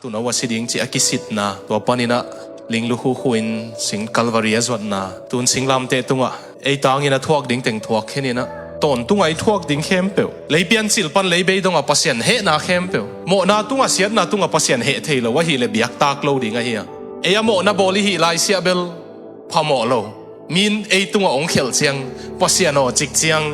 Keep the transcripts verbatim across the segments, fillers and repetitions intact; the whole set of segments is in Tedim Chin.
Tuuno a si ding cih a kisitna, tua panin ah linglu khukhu in sing Calvary a zuatna, tun singlamteh tungah ei tangin a thuak ding teng thuak khin in ah, tawntungah i thuak ding khempeuh, lei piancil pan lei bei dongah Pasian hehna khempeuh, mawhna tungah siatna tungah Pasian heh thei lo ahih leh biaktak lo ding ahi a. Ei a mawhna bawl i hih lai siah bel phamawh lo. Mi in ei tungah hong khelh ciang, Pasian aw cik ciang,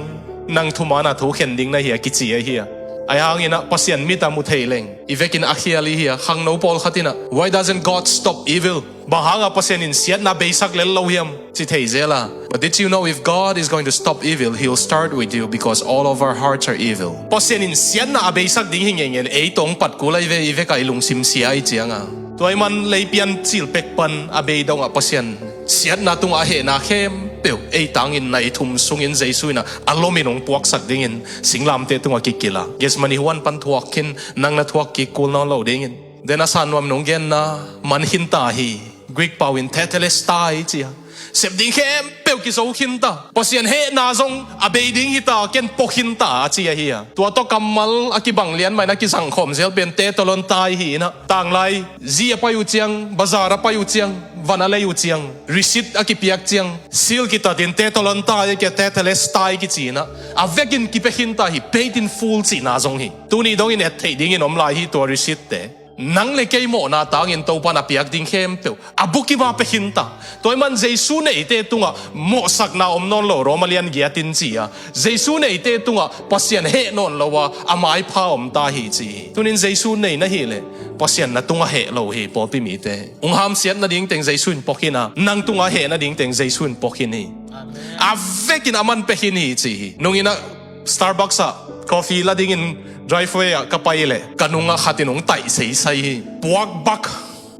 nang thumaana thu khen ding na hi a kici ahi a. Ahi hangin ah Pasian mit a mu thei leng i vekin a khial i hi a. Khangno pawlkhat in ah, "Why doesn't God stop evil? Bang hanga Pasian in siatna beisak lel lo hiam?" ci thei zel a. But did you know, if God is going to stop evil, he'll start with you, because all of our hearts are evil. Pasian in siatna a beisak ding hi ngeingei in ei tawh hong pat kul ahi ve, i vekah i lungsim sia i cianga. Tua ahih man lei piancil pek pan a bei dongah Pasian siatna tungah a hehna khempeuh ei tangin nai thum sungin Jesu in ah a lomin hong puaksak dingin singlamteh tungah kikilh a, Gethsemane huan pan thuak khin, nang na thuak kik kul nawn lo dingin. Then a san nuamin hong genna, man khin ta hi. Greek pau in tetelestai ci a, sep ding khempeuh kizo khin ta. Pasian hehna zong a bei ding hi ta, ken pua khin ta, a ci ahi a. Tua tawh kammal a kibang lian mah in a kizangkhawm zel pen tetelestai hi in ah, tanglai zi a pai uh ciang, bazar a pai uh ciang, van a lei uh ciang, receipt a kipiak ciang, seal kitatin tetelestai a kia tetelestai kici in ah, a vekin kipia khin ta hi, paid in full cihna zong hi. Tuni dongin et theih dingin om lai hi tua receipt te. Nang le kei mawhna tangin Topa'n a piak ding khempeuh a bukim a pia khin ta. Tua ahih man Jesu neite tungah mawhsakna om nawn lo, Roma lian giat in ci a. Jesu neite tungah Pasian heh nawn lo a, a maipha om ta hi ci hi. Tunin Jesu nei na hih leh Pasian na tungah heh lo hi, pawlpi mite. Hong hamsiat nading teng Jesu in pua khin a, nang tungah heh nading teng Jesu in pua khin hi. A vekin a man pia khin hi ci hi. Nung in ah Starbucks ah coffee la dingin driveway ah ka pai leh ka nungah khat in hong taih seisai hi. Puak bak.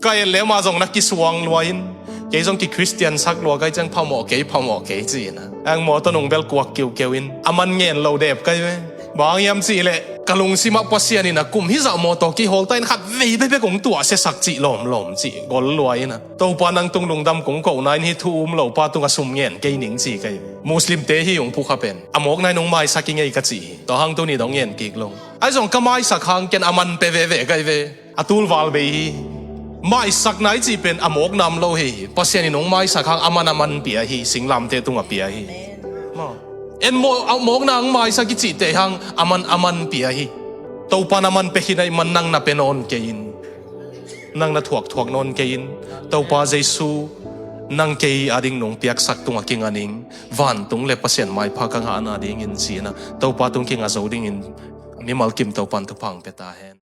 Ka et leh amah zong na kisuang lua in, kei zong ki-Christian sak lua ka hih ciang phamawh kei, phamawh kei ci in ah, ang mawtaw nung bel kuak kiukeu in, a man ngen lo dep ka hi ve. Bang hang hiam cih leh ka lungsim ah Pasian in ah kum hizah mawtaw kihawl ta in khat vei bekbek hong tuahsia sak cih lawmlawm cih gol lua in ah, Topa nang tung lungdam kong kohna in hih thu um lo pa tungah sum ngen kei ning ci ka hi ve. Muslimte hi hong phukha pen, a mawkna in hong maisak i ngei ka ci hi. Tua hang tuni dong ngen kik lo. Ahi zong ka maisak hang ken a man pia veve ka hi ve. A tul val bei hi. Maisakna i cih pen a mawkna om lo hi. Pasian in hong maisak hang a man a man pia hi. Singlamteh tungah pia hi. Maw. En maw, a mawkna hong maisak i cihte hang a man a man pia hi. Topa'n a man pia khin ahih man nang na pia nawn kei in, nang na thuakthuak nawn kei in, Topa Jesu nang kei ading nong piaksak tungah kinga ning, vantung le Pasian maipha ka ngahna dingin ci in ah, Topa tung kinga zo dingin mimal kim Topa'n thupha hong pia ta hen.